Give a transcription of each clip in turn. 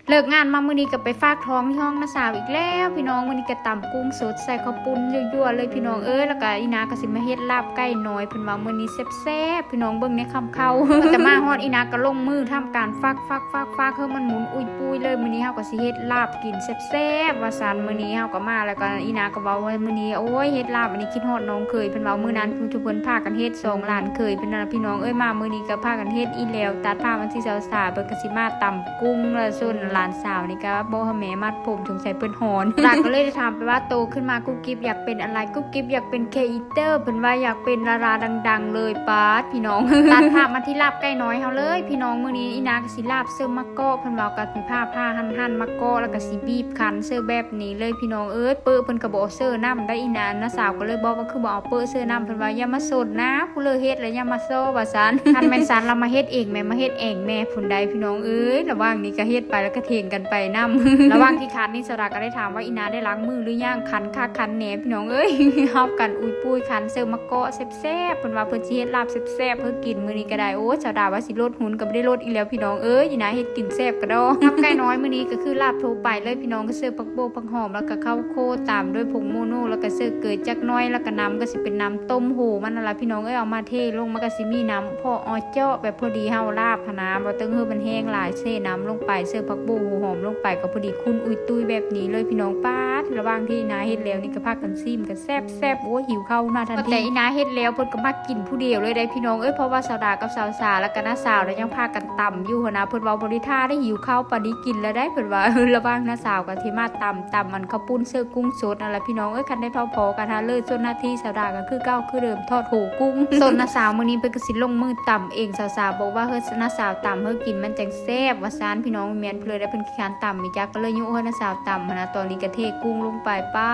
ເລີກງານມາມື້ນີ້ກໍໄປຝາກທ້ອງທີ່ຫ້ອງນ້າສາວອີກແລ້ວພີ່ນ້ອງ. ມື້ນີ້ກໍຕຳກຸ້ງສົດໃສ່ເຂົ້າປຸ້ນຍົວໆເລີຍພີ່ນ້ອງເອີຍ. ແລ້ວກໍອີ່ນາກໍຊິມາເຮັດລາບໄກ່ນ້ອຍ ເພິ່ນວ່າມື້ນີ້ແຊບໆ ພີ່ນ້ອງເບິ່ງໃນຄຳເຄົ້າ. ແຕ່ມາຮອດອີ່ນາກໍລົງມືທຳການຝາກໆໆໆ ໃຫ້ມັນໝຸນອຸຍປຸຍເລີຍ. ມື້ນີ້ເຮົາກໍຊິເຮັດລາບກິນແຊບໆ ວ່າຊັ້ນ. ມື້ນີ້ເຮົາກໍມາ ແລ້ວກໍອີ່ນາກໍເວົ້າວ່າມື້ນີ້ ໂອ້ຍ ເຮັດລາບອັນນີ້ຄິດຮອດນ້ອງເຂີຍ ເພິ່ນເວົ້າ. ມື້ນັ້ນ ເພິ່ນພາກັນເຮັດສອງຫຼານເຂີຍເພິ່ນນັ້ນລະພີ່ນ້ອງເອີຍ. ມາມື້ນີ້ກໍພາກັນເຮັດອີ່ແລ້ວ ຕັດພາບມາທີ່ສາວສາ ເພິ່ນກໍຊິມາຕຳກຸ້ງ ແລ້ວສ່ວນຫຼານສາວນີ້ກໍບໍ່ໃຫ້ແມ່ມັດຜົມ ສົງໄສເພິ່ນຮ້ອນ. ຫຼານກໍເລີຍໄດ້ຖາມໄປວ່າ ໂຕຂຶ້ນມາກຸບກິບຢາກເປັນອະໄລ? ກຸບກິບຢາກເປັນຄຣີເອເຕີ ເພິ່ນວ່າຢາກເປັນດາລາດັງໆເລີຍ. ປາດ ພີ່ນ້ອງ ຕັດພາບມາທີ່ລາບໄກ່ນ້ອຍເຮົາເລີຍພີ່ນ້ອງ. ມື້ນີ້ອີ່ນາກໍຊິລາບເສີມມະ ເກາະ ເພິ່ນເວົ້າ ກໍຊິຜ່າໆ ຫັ່ນໆ ມາເກາະ ແລ້ວກໍຊິບີບຄັ້ນເສີບແບບນີ້ເລີຍພີ່ນ້ອງເອີຍ. ເປີ້ເພິ່ນກໍບໍ່ເສີນ້ຳໄດ໋. ອີ່ນາ ນ້າສາວກໍເລີຍບອກວ່າ ຄືບໍ່ເອົາເປີ້ເສີນ້ຳ? ເພິ່ນວ່າ ຢ່າມາສົນນາ ຜູ້ເລີເຮັດແລ້ວຢ່າມາຊໍ ວ່າຊັ້ນ. ຄັນແມ່ນຊັ້ນລະມາເຮັດເອງແມ່ ມາເຮັດເອງແມ່ ພຸ້ນໃດ໋ພີ່ນ້ອງເອີຍ. ລະຫວ່າງນີ້ກໍເຮັດໄປ ແລ້ວກໍຖຽງກັນໄປນຳ. ລະຫວ່າງທີ່ຄັ້ນນີ້ ສາວດາກໍໄດ້ຖາມວ່າ ອີ່ນາໄດ້ລ້າງມືຫຼືຍັງ? ຄັນຄັກຄັນແນ່ພີ່ນ້ອງເອີຍ. ຮັບກັນອຸຍປຸຍ ຄັ້ນເສີມມະ ເກາະແຊບໆ ເພິ່ນວ່າເພິ່ນຊິເຮັດລາບແຊບໆ ໃຫ້ກິນມື້ນີ້ກໍໄດ້. ໂອ້ຍ ສາວດາວ່າຊິລົດຫຸ່ນ ກໍບໍ່ໄດ້ລົດອີກແລ້ວພີ່ນ້ອງເອີຍ. ອີ່ນາເຮັດກິນແຊບກະດອກ. ລາບໄກ່ນ້ອຍມື້ນີ້ກໍຄືລາບທົ່ວໄປເລີຍພີ່ນ້ອງ ກໍເສີບຜັກບົວຜັກຫອມ ແລ້ວກໍເຂົ້າໂຄ ຕາມດ້ວຍຜົງໂມໂນ ແລ້ວກໍເສີບເກີຍຈັກໜ້ອຍ ແລ້ວກໍນ້ຳກໍຊິເປັນນ້ຳຕົ້ມໂຫມັນນັ້ນລະພີ່ນ້ອງເອີຍ. ເອົາມາເທລົງ ມັນກໍຊິມີນ້ຳພໍເອາະເຈາະແບບພໍດີເຮົາລາບຫັ້ນນະ ບໍ່ຕ້ອງໃຫ້ມັນແຫ້ງຫຼາຍ. ເທນ້ຳລົງໄປ ເສີບຜັກບົວຫົວຫອມລົງໄປ ກໍພໍດີຂຸ້ນອຸຍຕຸ້ຍແບບນີ້ເລີຍພີ່ນ້ອງ. ປາດ ລະຫວ່າງທີ່ອີ່ນາເຮັດແລ້ວນີ້ ກໍພາກັນຊີມກັນ ແຊບໆ ໂອ້ຍ ຫິວເຂົ້າຂຶ້ນມາທັນທີ. ແຕ່ອີ່ນາເຮັດແລ້ວເພິ່ນກໍມັກກິນຜູ້ດຽວເລີຍໄດ໋ພີ່ນ້ອງເອີຍ. ເພາະວ່າສາວດາກັບສາວສາ ແລ້ວກໍນ້າສາວນະຍັງພາກັນຕຳຢູ່ຫັ້ນນະ. ເພິ່ນເວົ້າບໍ່ໄດ້ທ່າໄດ້ ຫິວເຂົ້າປານນີ້ກິນແລ້ວໄດ໋ ເພິ່ນວ່າ. ລະຫວ່າງນ້າສາວກໍຊິມາຕຳ ຕຳອັນເຂົ້າປຸ້ນເສີບກຸ້ງສົດນັ້ນລະພີ່ນ້ອງເອີຍ. ຄັນໄດ້ພໍໆກັນຫັ້ນເລີຍ. ສ່ວນໜ້າທີ່ສາວດາກໍຄືເກົ່າຄືເດີມ ທອດໂຫກຸ້ງ. ສ່ວນນ້າສາວມື້ນີ້ເພິ່ນກໍຊິລົງມືຕຳເອງ. ສາວສາບອກວ່າ ເຮີ້ຍ ນ້າສາວຕຳໃຫ້ກິນມັນຈັ່ງແຊບ ວ່າຊັ້ນພີ່ນ້ອງ. ແມ່ນເພິ່ນເລີຍໄດ໋ ເພິ່ນ ການຕຳມີຈັກ ກໍເລີຍຍຸໃຫ້ນ້າສາວຕຳຫັ້ນນະ. ຕອນນີ້ກໍເທກຸ້ງລົງໄປ ປາ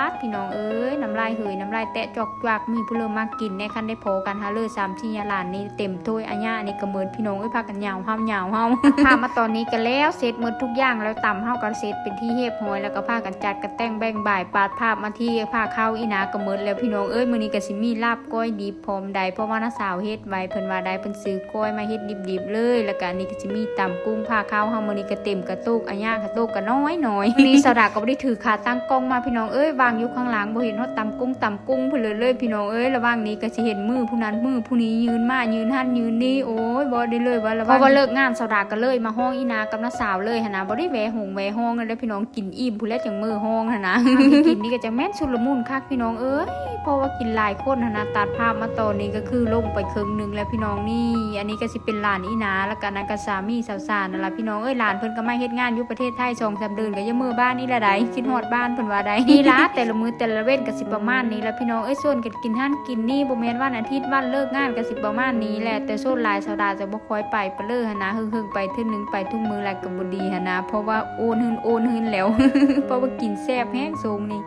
ດ ພີ່ນ້ອງເອີຍ ນ້ຳລາຍເຫີຍ ນ້ຳລາຍແຕະຈອກຈວກ. ມີຜູ້ເລີ່ມມາກິນແດ່ ຄັນໄດ້ພໍກັນຫັ້ນເລີຍ ສາມສີ່ລ້ານນີ້ເຕັມຖ້ວຍອາຍະນີ້ກໍໝົດພີ່ນ້ອງເອີຍ. ພາກັນຍາວເຮົາ ຍາວເຮົາ. ພາບມາຕອນນີ້ກໍແລ້ວ ເສັດໝົດທຸກຢ່າງແລ້ວ ຕຳເຮົາກໍເສັດເປັນທີ່ຮຽບຮ້ອຍ ແລ້ວກໍພາກັນຈັດກັນແຕ່ງແບ່ງບາຍ. ປາດພາບມາທີ່ພາເຂົ້າ ອີ່ນາກໍໝົດແລ້ວພີ່ນ້ອງເອີຍ. ມື້ນີ້ກໍຊິມີລາບກ້ອຍດິບ ພ້ອມໄດ໋ ເພາະວ່ານ້າສາວເຮັດໄວ້ ເພິ່ນວ່າໄດ້ ເພິ່ນຊື້ກ້ອຍມາເຮັດດິບໆເລີຍ. ແລ້ວກະອັນນີ້ກະຊິມີຕຳກຸ້ງ ພາເຂົ້າເຮົາມື້ນີ້ກະເຕັມກະໂຕກ ອາຍະກະໂຕກກະນ້ອຍໆ. ມື້ນີ້ສາວດາກະບໍ່ໄດ້ຖືຂາຕັ້ງກ້ອງມາພີ່ນ້ອງເອີຍ ວ່າງຢູ່ຂ້າງຫຼັງ ບໍ່ເຫັນຮອດຕຳກຸ້ງ ຕຳກຸ້ງເພິ່ນເລີຍພີ່ນ້ອງເອີຍ. ລະຫວ່າງນີ້ກະຊິເຫັນມືຜູ້ນັ້ນມືຜູ້ນີ້ ຢືນມາຢືນຫັ້ນຢືນນີ້ ໂອ້ຍ ເວົ້າໄດ້ເລີຍວ່າ ລະຫວ່າງ ເພາະວ່າເລີກງານ ສາວດາກະເລີຍມາຮ້ອງອີ່ນາກັບນ້າສາວເລີຍຫັ້ນນະ ບໍ່ໄດ້ແວະຫົງແວະຮ້ອງກັນເລີຍພີ່ນ້ອງ. ກິນອີ່ມພຸ້ນແຫຼະຈັ່ງເມືອຮ້ອງຫັ້ນນະ. ກິນນີ້ກໍຈັ່ງແມ່ນຊຸນລະມຸນຄັກພີ່ນ້ອງເອີຍ ເພາະວ່າກິນຫຼາຍຄົນຫັ້ນນະ. ຕັດພາບມາຕອນນີ້ກໍຄືລົງໄປເຄິ່ງໜຶ່ງແລ້ວພີ່ນ້ອງ. ນີ້ ອັນນີ້ກໍຊິເປັນຫຼານອີ່ນາ ແລ້ວກໍອັນນັ້ນກໍສາມີສາວສານັ້ນລະພີ່ນ້ອງເອີຍ. ຫຼານເພິ່ນກໍມາເຮັດງານຢູ່ປະເທດໄທສອງສາມເດືອນ ກໍຢາກເມືອບ້ານອີກລະໃດ໋ ຄິດຮອດບ້ານເພິ່ນວ່າໃດ໋. ນີ້ລະ ແຕ່ລະມື້ແຕ່ລະເວັນກໍຊິປະມານນີ້ລະພີ່ນ້ອງເອີຍ ຊວນກັນກິນຫັ້ນກິນນີ້ ບໍ່ແມ່ນວັນອາທິດວັນເລີກງານກໍຊິປະມານນີ້ແຫຼະ. ແຕ່ສ່ວນຫຼາຍສາວດາຈະບໍ່ຄ່ອຍໄປປະເລີຫັ້ນນະ ເຫິງໆໄປເທື່ອໜຶ່ງ ໄປທຸກມື້ແລ້ວກໍບໍ່ດີຫັ້ນນະ ເພາະວ່າໂອນຫືນໂອນຫືນແລ້ວ ເພາະວ່າກິນແຊບແຮງຊ່ວງນີ້.